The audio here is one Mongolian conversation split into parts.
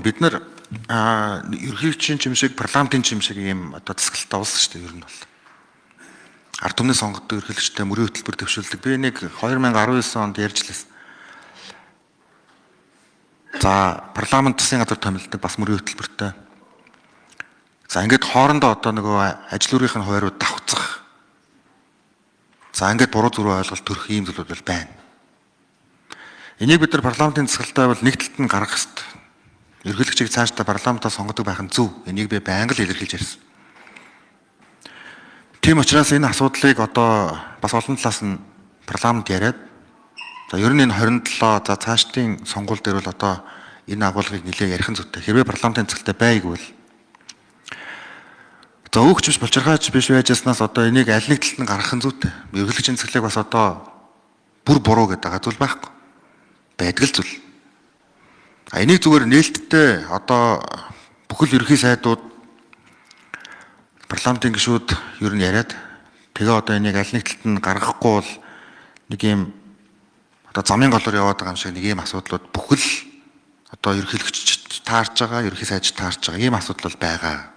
Бид нар ерөнхийлөгчийн чим шиг, парламентын чим шиг ийм одоо засаглалтай улс шүү дээ ер нь бол. Ард түмний сонгодог ерөнхийлөгчтэй мөрийн хөтөлбөр дэвшүүлдэг. Би нэг 2019 онд ярьж лээсэн. За парламент засгийн газар томилдог бас мөрийн хөтөлбөртэй. За ингээд хоорондоо одоо нөгөө ажил үргийнх нь хуваарьуд давхцах. За ингээд буруу зүрх ойлголт төрөх ийм зүйлүүд бол байна. Энийг бид нар парламентын засаглалтай бол нэг талд нь гаргах ёстой. Ерөнхийлөгчийг цаашдаа парламентаа сонгодог байх нь зөв. Энийг би байнга л илэрхийлж ярьсан. Тийм учраас энэ асуудлыг одоо бас олон талаас нь парламент яриад, за ер нь энэ 27 за цаашдын сонгуул дээр бол одоо энэ агуулгыг нэлээд ярих нь зүйтэй. Хэрвээ парламентын засаглалтай байгвал за өөгч биш булчирхаач биш байжснаас одоо энийг аль нэг талд нь гаргах нь зүйтэй. Ерөнхийлөгчийн засаглалыг бас одоо бүр буруу гэдэг байгаа зүйл байхгүй. Байдаг л зүйл. А энийг зүгээр нээлттэй одоо бүхэл ерөнхий сайдууд, парламентын гишүүд ер нь яриад тэгээ одоо энийг аль нэг талд нь гаргахгүй бол нэг юм одоо замын голоор яваад байгаа юм шиг нэг юм асуудлууд бүхэл одоо ерөнхийлөгч таарч байгаа, ерөнхий сайдч таарч байгаа ийм асуудал бол байгаа.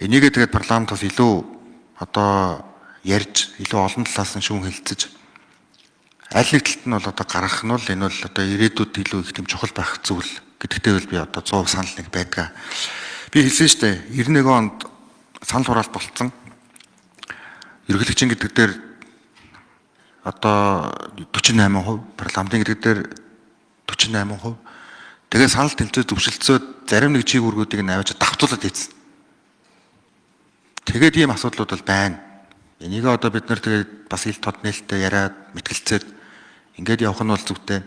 Энийгээ тэгээд парламент бас илүү одоо ярьж, илүү олон талаас нь шүүн хэлцэж аль нэг талд нь бол одоо гаргах нь бол энэ бол одоо ирээдүйд илүү их тийм чухал байх зүйл гэдэгтэй бол би одоо 100% санал нэг байдаг. Би хэлсэн шүү дээ. 91 онд санал хураалт болцсон. Ерөнхийлөгчийн гэдэг дээр одоо 48%, парламентын гэдэг дээр 48%. Тэгээ санал тэмцээ зөвшөлдсөөд зарим нэг чиг үүргүүдийг нь аваач давтуулаад хийсэн. Тэгээд ийм асуудлууд бол байна. Энийг одоо бид нар тэгээд бас ил тод нээлттэй яриад мэтгэлцээд ингээд явах нь бол зүйтэй.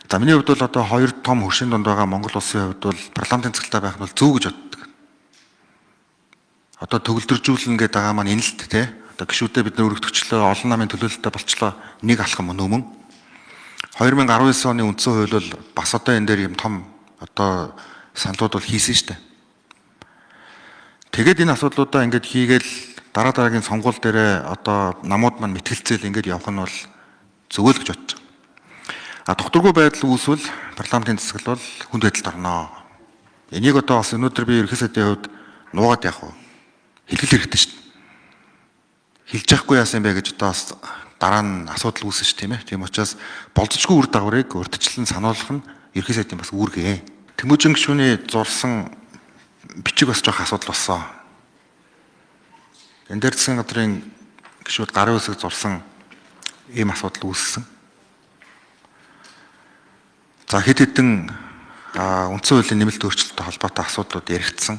За миний хувьд бол одоо хоёр том хөршийн дунд байгаа Монгол улсын хувьд бол парламентын засаглалтай байх нь бол зөв гэж боддог. Одоо төгөлдржүүлнэ гэдэг байгаа маань энэ л тэ. Одоо гишүүдээ бид нар өргөтгчлөө, олон намын төлөөлөлтөй болчлоо нэг алхам өмнө. 2019 оны үндсэн хууль бол бас одоо энэ дээр юм том одоо саналууд бол хийсэн шүү дээ. Тэгээд энэ асуудлуудаа ингээд хийгээл дараа дараагийн сонгуул дээрээ одоо намууд маань мэтгэлцээл ингээд явах нь бол зөв л гэж бодож байгаа. А тогтворгүй байдал үүсвэл парламентын засаглал бол хүнд байдалд орно. Энийг одоо бас өнөөдөр би ерөнхий сайдын хувьд нуугаад явах уу? Хэлгэл хэрэгтэй шүү дээ. Хэлж яахгүй яасан бэ гэж одоо бас дараа нь асуудал үүснэ шүү тийм ээ. Тийм учраас болзошгүй үр дагаврыг урьдчилан сануулах нь ерөнхий сайдын бас үүрэг. Тэмүүжин гишүүний зурсан бичиг бас жоох асуудал болсон. Энэ дээр засгийн газрын гишүүд гарын үсэг зурсан ийм асуудал үүссэн. За хэд хэдэн үндсэн хуулийн нэмэлт өөрчлөлттэй холбоотой асуудлууд яригдсан.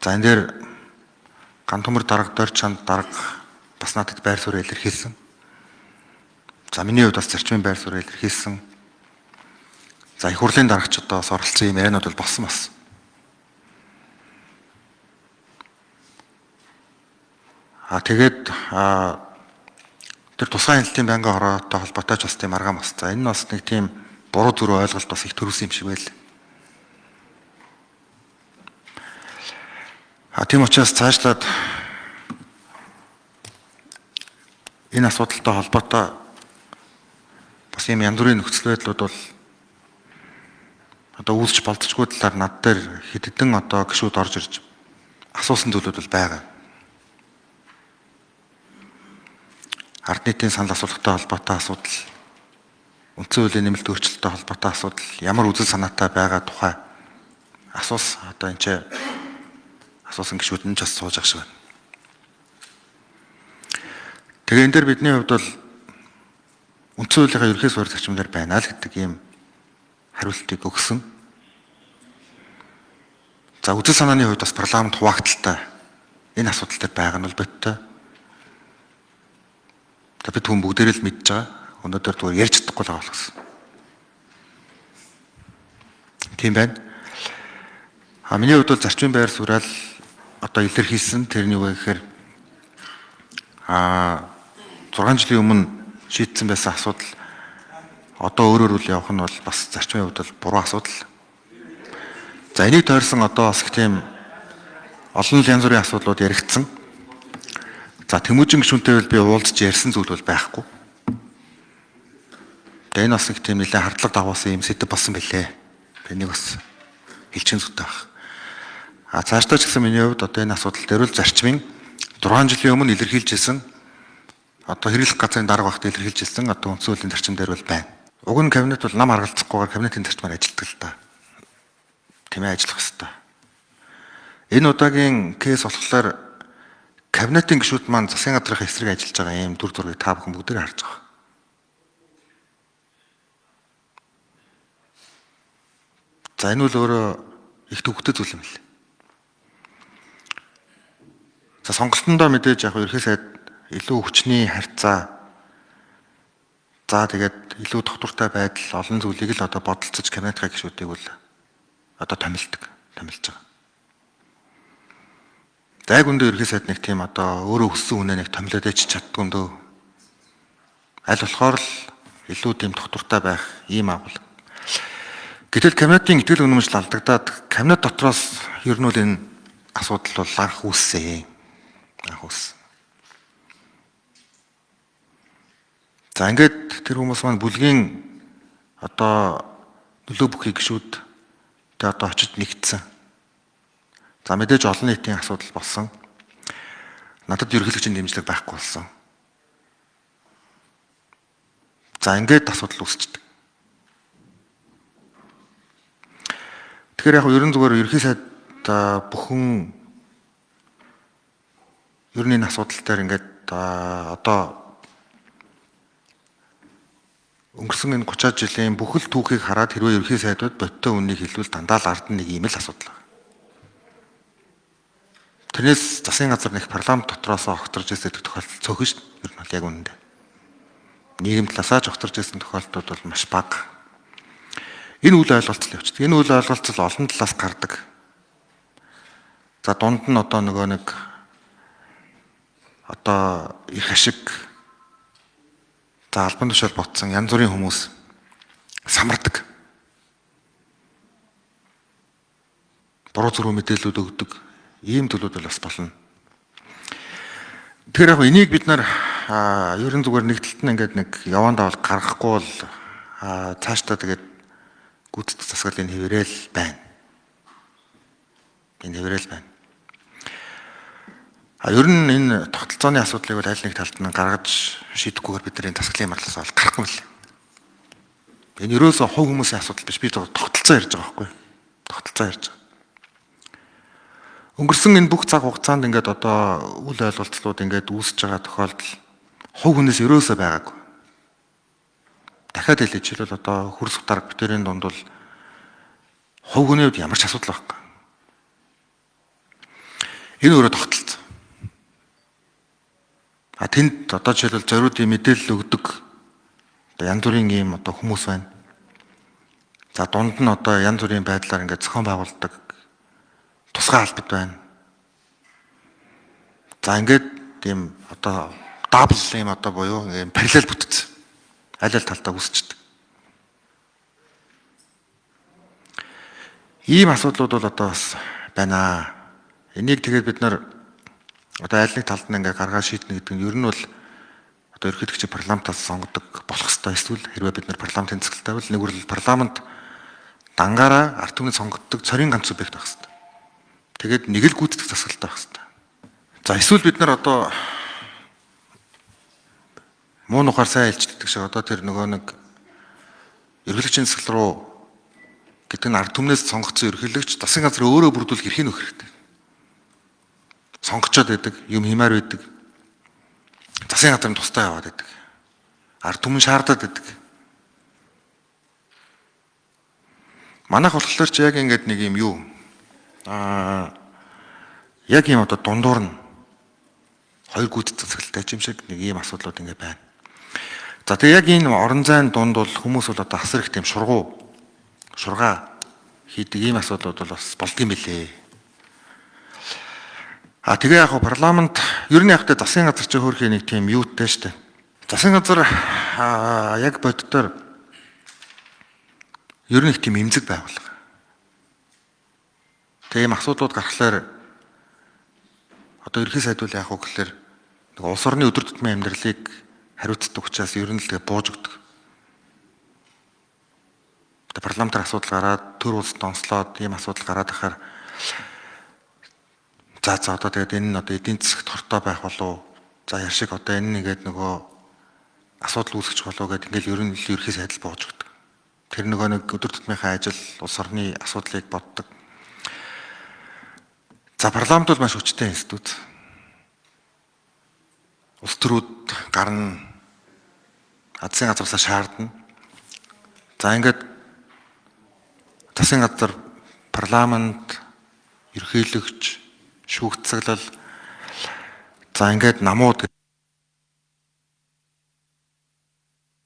За энэ дээр Гантөмөр дарга, Дорж чанд дарга бас надад байр суурь илэрхийлсэн. За миний хувьд бас зарчмын байр суурь илэрхийлсэн. За их хурлын даргач одоо бас оролцсон юм яриануд бол болсон бас. А тэгээд тэр тусгай хяналтын байнгын хороотой холбоотой ч бас тийм арга бас. За энэ нь бас нэг тийм буруу зүрх ойлголт бас их төрүүлсэн юм шиг байл. А тийм учраас цаашлаад энэ асуудалтай холбоотой бас ийм янз бүрийн нөхцөл байдлууд бол одоо үүсч болцсохгүй талаар над дээр хэд хэдэн одоо гишүүд орж ирж асуусан зүйлүүд бол байгаа. Ард нийтийн санал асуулгатай холбоотой асуудал, үндсэн хуулийн нэмэлт өөрчлөлттэй холбоотой асуудал, ямар үзэл санаатай байгаа тухай асуусан. Одоо энэ ч асуусан гишүүд нь ч бас сууж ах шиг байна. Тэгээ энэ дээр бидний хувьд бол үндсэн хуулийнхаа ерөнхий суурь зарчим дээр байна л гэдэг ийм хариултыг өгсөн. За үзэл санааны хувьд бас парламент хуваагдaltaй энэ асуудал дээр байгаа нь бол бодтой. За бид хүн бүгдээрээ л мэдж байгаа. Өнөөдөр зүгээр ярьж чадахгүй л байгаа болохсон. Тийм байна. А миний хувьд бол зарчмын байр сууриал одоо илэрхийлсэн. Тэрний юу гэхээр 6 жилийн өмнө шийдсэн байсан асуудал одоо өөрөөр үл явах нь бол бас зарчмын хувьд бол буруу асуудал. За энийг тойрсон одоо бас их тийм олон янз бүрийн асуудлууд яригдсан. За Тэмүүжин гишүүнтэй бол би уулзч ярьсан зүйл бол байхгүй. Тэгээ энэ бас нэг тийм нэлээд хардлага дагуулсан юм сэдэв болсон бэлээ. Энийг бас хэлчин зүйтэй байх. А цаашдаа ч гэсэн миний хувьд одоо энэ асуудал дээр л зарчмын 6 жилийн өмнө илэрхийлж ирсэн одоо хэрэглэх газрын дарга багт илэрхийлж ирсэн одоо үндсэн хуулийн зарчим дээр бол байна. Уг нь кабинет бол нам харгалзахгүйгээр кабинетын зарчмаар ажилладаг л та. Тийм ээ, ажиллах хэвээр. Энэ удаагийн кейс болохоор кабинетын гишүүд маань засгийн газрын эсрэг ажиллаж байгаа юм дүр зургийг та бүхэн бүгдээр харж байгаа. За энэ бол өөрөө их төвөгтэй зүйл юм лээ. За сонголтондоо мэдээж яг ерхий сайд илүү хүчний харьцаа, за тэгээд илүү тогтвортой байдал олон зүйлийг л одоо бодолцож кабинетын гишүүдийг бол одоо томилдог, томилж байгаа. За яг үндэ ерхий сайд нэг тийм одоо өөрөө өссөн хүнээ нэг томилоод ич чаддгүй юм дөө. Аль болохоор л илүү тийм тогтвортой байх ийм агуул. Гэтэл кабинетын итгэл үнэмшил алдагдаад кабинет дотроос ер нь бол энэ асуудал бол анх үүссэн. Анх үүссэн. За ингээд тэр хүмүүс маань бүлгийн одоо нөлөө бүхий гишүүд тэ одоо очиж нэгдсэн. За мэдээж олон нийтийн асуудал болсон. Надад ерөнхийлөгчийн дэмжлэг байхгүй болсон. За ингээд асуудал үүсчихдээ. Тэгэхээр яг ерөн зүгээр ерхий сайд бүхэн ер нь энэ асуудал дээр ингээд одоо өнгөрсөн энэ 30 жилийн бүхэл түүхийг хараад хэрвээ ерхий сайдууд бодтой үннийг хэлбэл дандаа л ард нь нэг ийм л асуудал байна. Тэрнээс засгийн газар нэг парламент дотроос огторж ирсэн тохиолдол цөөхөн шүү дээ. Ер нь бол яг үнэндээ. Нийгэм талаасаа ч огторж ирсэн тохиолдлууд бол маш бага. Энэ үйл ойлголцол явчихдаг. Энэ үйл ойлголцол олон талаас гардаг. За дунд нь одоо нөгөө нэг одоо их ашиг, за албан тушаал ботсон янз бүрийн хүмүүс самардаг. Буруу зүрх мэдээлэлүүд өгдөг. Ийм төлөвлөл бол бас болно. Тэгэхээр яг энийг бид нар ерөн зүгээр нэг талд нь ингээд нэг явандаа бол гаргахгүй бол цаашдаа тэгээд гүйцэтгэх засаглалын хэврээл байна. Энэ хэврээл байна. А ер нь энэ тогтолцооны асуудлыг бол аль нэг талд нь гаргаж шийдэхгүйгээр бид нар энэ засаглалын марлаас бол гарахгүй мэл. Энэ ерөөсөө хувь хүмүүсийн асуудал биш, би тогтолцоо ярьж байгаа байхгүй. Тогтолцоо ярьж байгаа. Өнгөрсөн энэ бүх цаг хугацаанд ингээд одоо үл ойлголцлууд ингээд үүсэж байгаа тохиолдол хувь хүнээс ерөөсөө байгаагүй. Дахиад хэлье, жишээлбэл одоо хөрс дарга битэрийн дунд бол хувь хүний хувьд ямар ч асуудал байхгүй. Энэ өөрөө тогтолцоо. А тэнд одоо жишээлбэл зориудын мэдээлэл өгдөг одоо янз бүрийн ийм одоо хүмүүс байна. За дунд нь одоо янз бүрийн байдлаар ингээд зохион байгуулдаг тусгай албад байна. За ингээд ийм одоо дабл ийм одоо буюу ийм параллел бүтцэн. Аль аль талдаа үүсчихдээ. Ийм асуудлууд бол одоо бас байна. Энийг тэгээд бид нар одоо аль нэг талд нь ингээ гаргаа шийднэ гэдэг нь ер нь бол одоо ерөнхийлөгчийн парламентаас сонгодог болох ёстой. Эсвэл хэрвээ бид нар парламентын засаглалтай бол нэг үр парламент дангаараа ард түмний сонгодог цорын ганц субъект байх ёстой. Тэгээд нэг л гүйцэтгэх засаглалтай байх ёстой. За эсвэл бид нар одоо муу нухаар сайн хэлждэг шиг одоо тэр нөгөө нэг ерөнхийлөгчийн засаглал руу гэдэг нь ард түмнээс сонгогдсон ерөнхийлөгч засгийн газар өөрөө бүрдүүлэх эрхийг өгөх хэрэгтэй. Сонгочоод байдаг, юм хиймээр байдаг. Засгийн газрын тустай яваад байдаг. Ард түмэн шаардаад байдаг. Манайх болохоор ч яг ингээд нэг юм юу яг юм одоо дундуур нь хоёр гүйцэтгэх засаглалтай юм шиг нэг ийм асуудлууд ингээд байна. За тэгээ яг энэ орон зайн дунд бол хүмүүс бол одоо асар их тийм шургаа хийдэг ийм асуудлууд бол бас болдгийм билээ. А тэгээ яг парламент ер нь яг та засгийн газар чи хөөрхий нэг тийм юутай штэ. Засгийн газар яг боддоор ер нь их тийм эмзэг байгууллага. Тэгээ ийм асуудлууд гаргахлаар одоо ерхий сайд бол яг уу гэхэлэр нэг улс орны өдөр тутмын амьдралыг хариуцдаг учраас ер нь л тэгээ бууж өгдөг. Парламентар асуудал гараад, төр улсад онцлоод ийм асуудал гараад ахаар за за одоо тэгээд энэ нь одоо эдийн засагт хортой байх болов. За яр шиг одоо энэ нэгээд нөгөө асуудал үүсгэж болов гэдэг ингээл ер нь л ерхий сайдал бууж өгдөг. Тэр нөгөө нэг өдөр тутмынхаа ажил, улс орны асуудлыг боддог. За, парламент бол маш хүчтэй институт. Улс төрүүд гарна, засгийн газраасаа шаардна. За, ингээд засгийн газар, парламент, ерөнхийлөгч, шүүх засаглал, за ингээд намууд